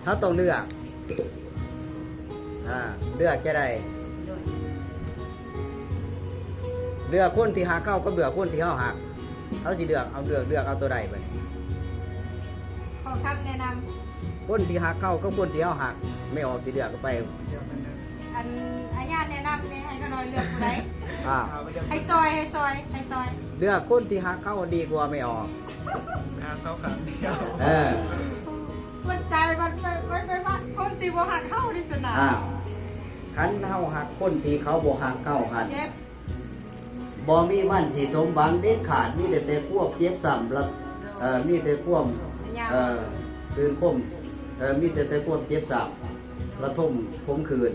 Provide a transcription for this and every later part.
ເຮົາຕ້ອງເລືອກ ອ່າ ເລືອກຈະໄດ້ ໂດຍ ເລືອກຄົນທີ່ຮັກເຮົາກັບເລືອກຄົນທີ່ເຮົາຮັກ ເຮົາຊິເລືອກເອົາ ເລືອກ ເລືອກເອົາໂຕໃດບັດນີ້? ຂໍຄຳແນະນຳ ຄົນທີ່ຮັກເຮົາກັບຄົນທີ່ເຮົາຮັກ ແມ່ອອກຊິເລືອກໄປ. ອັນ ອາຍາແນະນຳແດ່ ໃຫ້ຂ້ານ້ອຍເລືອກຜູ້ໃດ? ອ່າ ໃຫ້ຊ່ອຍ ໃຫ້ຊ່ອຍ ໃຫ້ຊ່ອຍ ເລືອກຄົນທີ່ຮັກເຮົາດີກວ່າແມ່ອອກ. ຫາເຂົາຂ້າງດຽວ ເອີ ໝັ້ນໃຈ ໝັ້ນໃຈ ໝັ້ນໃຈວ່າຄົນທີ່ບໍ່ຮັກເຮົານີ້ຊັ້ນນະ. ອ້າວ ຄັນເຮົາຮັກຄົນທີ່ເຂົາບໍ່ຮັກເຮົາຫັ້ນ ເຈັບ ບໍ່ມີວັນຊິສົມຫວັງເດັດຂາດ ມີແຕ່ ແຕ່ຄວາມເຈັບຊ້ຳ ລະ ເອີ ມີແຕ່ຄວາມ ເອີ ຕື່ນຄົມ ເອີ ມີແຕ່ ແຕ່ຄວາມເຈັບຊ້ຳ ລະທົມຂົມຂື່ນ.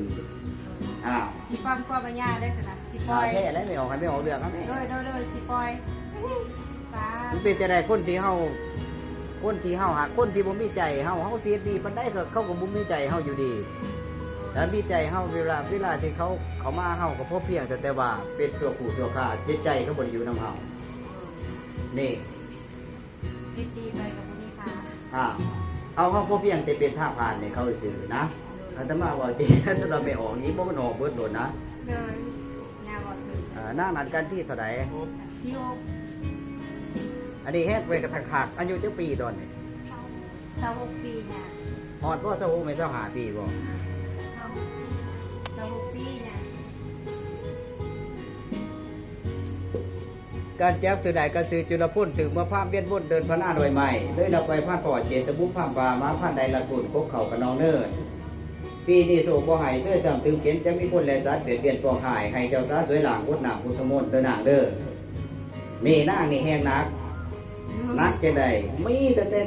ອ້າວ ຊິຟັງຄວາມອາຍາໄດ້ຊັ້ນນະ ຊິປ່ອຍ. ແທ້ແລ້ວ ແມ່ອອກ ໃຫ້ແມ່ອອກເລືອກເອົາແມ່. ໂດຍ ໂດຍ ໂດຍ ຊິປ່ອຍ. ມັນເປັນຈັ່ງໃດ ຄົນທີ່ເຮົາ ຄົນທີ່ເຮົາຮັກ ຄົນທີ່ບໍ່ມີໃຈເຮົາ ເຮົາຊິເຮັດດີປານໃດ ເຂົາ ເຂົາກໍບໍ່ມີໃຈເຮົາຢູ່ດີ. ແລະມີໃຈເຮົາ ເວລາ ເວລາທີ່ເຂົາເຂົ້າມາ ເຮົາກໍພໍພຽງ ແຕ່ ແຕ່ວ່າເປັນຊົ່ວຄູ່ຊົ່ວຄາວ ຈິດໃຈເຂົາບໍ່ໄດ້ຢູ່ນຳເຮົາ. ນີ້ ເຮັດດີໄປກໍບໍ່ມີຄ່າ. ອ່າ ເຮົາ ເຮົາພໍພຽງແຕ່ເປັນທາງຜ່ານໃຫ້ເຂົາຊື່ໆນະ. ໂດຍ ອາດຕະມາເວົ້າຈິງ ສຳລັບແມ່ອອກນີ້ ບໍ່ ມັນອອກເບິດໂລດນະ. ໂດຍ ຍ່າເວົ້າຖືກ. ອ່າ ນາງນັດກັນທີເທົ່າໃດ? ທີຫົກ. ອັນນີ້ແຮກໄປກະທັງຄັກ. ອາຍຸຈັກປີຕອນນີ້? ຊາວຫົກປີຍ່າ. ຮອດບໍ່ ຊາວຫົກ ແມ່ນຊາວຫ້າປີບໍ່? ຊາວຫົກປີ ຊາວຫົກປີຍ່າ. ການຈັບຖືກໄດ້ກໍຊື່ຈຸລະພົນ ຖືກມາພາມວຽນວົນເດີ່ນພະນາດອຍໄມ້ ເລີຍລະໄປພານພໍ່ເຈດຕະບຸມພາມປ່າ ມາພານໃດລັດບຸນ ກົບເຂົ້າກະນອງເນີນ. ປີນີ້ໂຊກບໍ່ໃຫ້ ຊວຍຊ້ຳຕື່ມເຂັນ ຈະມີຄົນແລະສັດບຽດບຽນປອງຮ້າຍ ໃຫ້ເຈົ້າສາສວຍລ້າງຫົດນ້ຳພຸດທະມົນເດີນາງເດີ. ນີ້ນາງນີ້ແຮງໜັກ ໜັກຈັ່ງໃດ ມີແຕ່ ແຕ່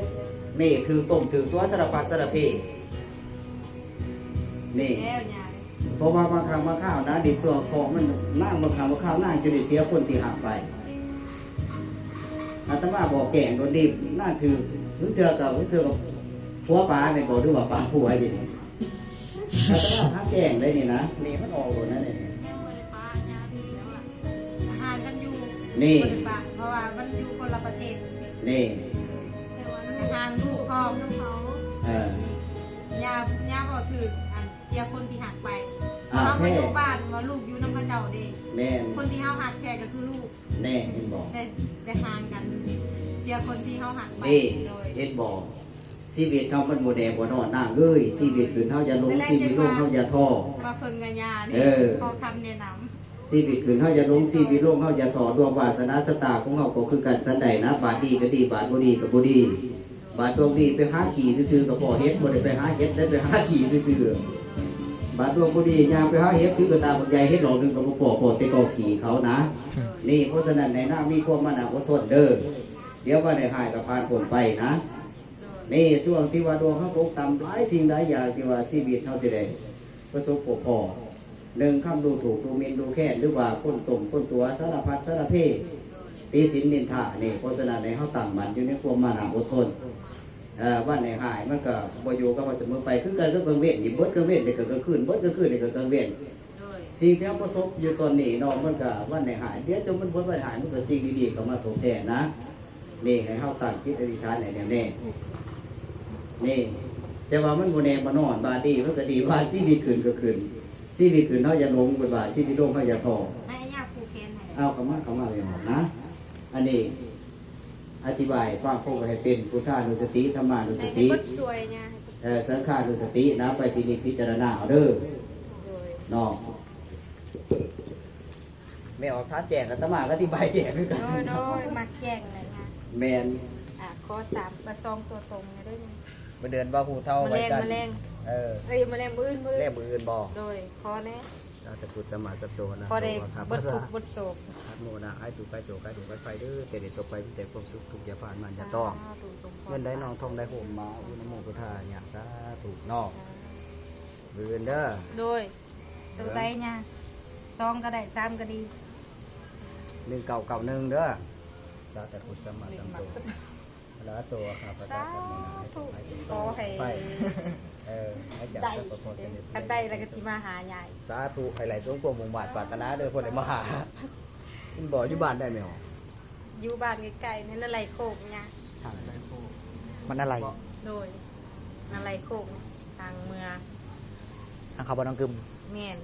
ນີ້ຖືກຕົ້ມຖືກຕົວສາລະພັດສາລະເພ. ນີ້ ແລ້ວຍາຍ ເພາະວ່າບາງຄັ້ງບາງຄາວນະ ດິນຊົ່ວຂອງມັນນາງ ບາງຄັ້ງບາງຄາວນາງຈະໄດ້ເສຍຄົນທີ່ຮັກໄປ. ອາດຕະມາບອກແກ້ງໂດນດິນນາງຖືກ ບາງເທື່ອກໍ ບາງເທື່ອກໍຜົວປາແມ່ນບໍ່ ຫຼືວ່າປາຜົວຢູ່ນີ້. ອາດຕະມາຫາແກ້ງໄດ້ນີ້ນະ ນີ້ມັນອອກໂດນນະນີ້. ຍັງບໍ່ໄດ້ປາຍາດີແລ້ວອະ ຫ່າງກັນຢູ່ ນີ້ ບໍ່ໄດ້ປະ ເພາະວ່າມັນຢູ່ຄົນລະປະເທດ ນີ້ ແຕ່ວ່າມັນຍັງຫ່າງລູກພ້ອມນຳເຂົາ. ເອີ ຍ່າ ຍ່າເວົ້າຖືກ ອັນ ເສຍຄົນທີ່ຮັກໄປ. ອ່າ ເຮົາມາຢູ່ບ້ານວ່າລູກຢູ່ນຳເຂົາເຈົ້າເດ້. ແມ່ນ ຄົນທີ່ເຮົາຮັກແທ້ກໍຄືລູກ. ແນ່ ເຫັນບໍ່? ແຕ່ ແຕ່ຫ່າງກັນ ເສຍຄົນທີ່ເຮົາຮັກໄປ. ນີ້ ໂດຍ ເຫັນບໍ່? ຊີວິດເຮົາມັນບໍ່ແນ່ບໍ່ນອນນາງເອີຍ. ຊີວິດຂຶ້ນເຮົາຢ່າຫຼົງ ຊີວິດລົງເຮົາຢ່າທໍ້. ມາເພິ່ງກັນຍານີ້ ເອີ ຂໍຄຳແນະນຳ. ຊີວິດຂຶ້ນເຮົາຢ່າຫຼົງ ຊີວິດລົງເຮົາຢ່າທໍ້. ດວງວາສະໜາຊະຕາຂອງເຮົາກໍຄືກັນສັນໃດນະ ບາດດີກໍດີ ບາດບໍ່ດີກໍບໍ່ດີ. ບາດດວງດີໄປຫາຂີ້ຊື່ໆກໍພໍເຫັດ ບໍ່ໄດ້ໄປຫາເຫັດ ໄດ້ໄປຫາຂີ້ຊື່ໆ. ບາດດວງບໍ່ດີຍ່າງໄປຫາເຫັດ ຖືກະຕາບັກໃຫຍ່ ເຫັດດອກໜຶ່ງກໍບໍ່ພໍ ພໍແຕ່ກອງຂີ້ເຂົານະ. ນີ້ ເພາະສະນັ້ນໃຫ້ນາງມີຄວາມມານະອົດທົນເດີ. ດຽວວ່າໄດ້ຮ້າຍກໍຜ່ານພົ້ນໄປນະ. ນີ້ ຊ່ວງທີ່ວ່າດວງເຮົາຕົກຕ່ຳ ຫຼາຍສິ່ງຫຼາຍຢ່າງທີ່ວ່າຊີວິດເຮົາຊິໄດ້ປະສົບພົບພໍ້ ໜຶ່ງ ຄຳດູຖູກ ດູໝິ່ນ ດູແຄນ ຫຼືວ່າຄົນຕົ້ມຄົນຕົວະ ສາລະພັດສາລະເພ ຕິສິນນິນທາ. ນີ້ ເພາະສະນັ້ນໃຫ້ເຮົາຕັ້ງໝັ້ນຢູ່ໃນຄວາມມານະອົດທົນ. ເອີ ວັນໃຫ້ຮ້າຍມັນກໍບໍ່ຢູ່ກັບເຮົາສະເໝີໄປ ຄືກັນກັບກາງເວັນນີ້ ເບິດກາງເວັນນີ້ກໍກາງຄືນ ເບິດກາງຄືນນີ້ກໍກາງເວັນ. ໂດຍ ສິ່ງທີ່ເຮົາປະສົບຢູ່ຕອນນີ້ເນາະ ມັນກໍວັນໃຫ້ຮ້າຍ ດຽວຈົນມັນເບິດວັນຮ້າຍ ມັນກໍສິ່ງດີໆກໍມາທົດແທນນະ. ນີ້ ໃຫ້ເຮົາຕັ້ງຈິດອະທິຖານໃຫ້ແນ່ວແນ່. ນີ້ ແຕ່ວ່າມັນບໍ່ແນ່ບໍ່ນອນ ບາດດີມັນກໍດີ ບາດຊີວິດຂຶ້ນກໍຂຶ້ນ ຊີວິດຂຶ້ນເຮົາຢ່າຫຼົງ ເພິ່ນວ່າຊີວິດລົງເຮົາຢ່າທໍ້. ໃຫ້ອາຍາຜູກແຂນໃຫ້. ເອົາ ເຂົ້າມາ ເຂົ້າມາແມ່ອອກນະ. ອັນນີ້ອະທິບາຍໃຫ້ຟັງ ເພາະວ່າໃຫ້ເປັນພຸດທານຸສະຕິ ທຳມານຸສະຕິ ໃຫ້ເບິດຊ່ວຍຍາ ໃຫ້ເບິດ ເອີ ສັງຄານຸສະຕິນະ ໄປພິນິດພິຈາລະນາເອົາເດີ. ໂດຍ ເນາະ. ແມ່ອອກຖາມແຈ້ງ ອາດຕະມາກໍອະທິບາຍແຈ້ງຄືກັນ. ໂດຍ ໂດຍ ມັກແຈ້ງແຫຼະນະ. ແມ່ນ. ອ່າ ຂໍສາມ ສອງຕົວຕົງແດ່ເດີ. ມື້ເດືອນບໍ່ຮູ້ເທົ່າໄວ້ກັນ. ມື້ແລງ ມື້ແລງ. ເອີ ເອີຍ ມື້ແລງ ມື້ອື່ນ ມື້ອື່ນ. ແລງມື້ອື່ນບໍ່? ໂດຍ ຂໍແດ່. ສາທຸ ສຳມາສຳພຸດທະນະ ຂໍໄດ້ເບິດທຸກເບິດໂສກ. ອະນຸໂມທະນາ ຫາຍທຸກ ຫາຍໂສກ ຫາຍໂລກ ຫາຍໄພເດີ. ແຕ່ໄດ້ຕົກໄປມີແຕ່ຄວາມສຸກ ທຸກຢ່າຜ່ານ ມານຢ່າຕ້ອງ. ສາທຸ ສົມພອນ. ເງິນໄຫຼນອງທອງໄຫຼຮົ່ມ ມາອະນຸໂມທະນາ ສາທຸເນາະ. ສາທຸ ມື້ອື່ນເດີ. ໂດຍ. ໂຕໃດຍາ? ສອງກໍໄດ້ ສາມກໍດີ. ໜຶ່ງເກົ້າເກົ້າໜຶ່ງເດີ. ສາທຸ ສຳມາສຳພຸດທະນະ ອະລະຫະໂຕ ອະຄາປະຕາ ສາທຸ ຂໍໃຫ້ໄດ້ ຄັນໄດ້ແລ້ວກໍຊິມາຫາຍາຍ. ສາທຸ ໃຫ້ໄດ້ສົມຄວາມມຸ່ງມາດປາດຖະໜາເດີ ພໍໄດ້ມາຫາ. ມັນບໍ່ຢູ່ບ້ານໄດ້ແມ່ນບໍ່? ຢູ່ບ້ານໃກ້ໆ ໃນນະໄລໂຄກຍາ. ມັນນະໄລ. ໂດຍ ນະໄລໂຄກ. ທາງເມືອ ທາງເຂົ້າບ້ານໜອງກຶມ. ແມ່ນ.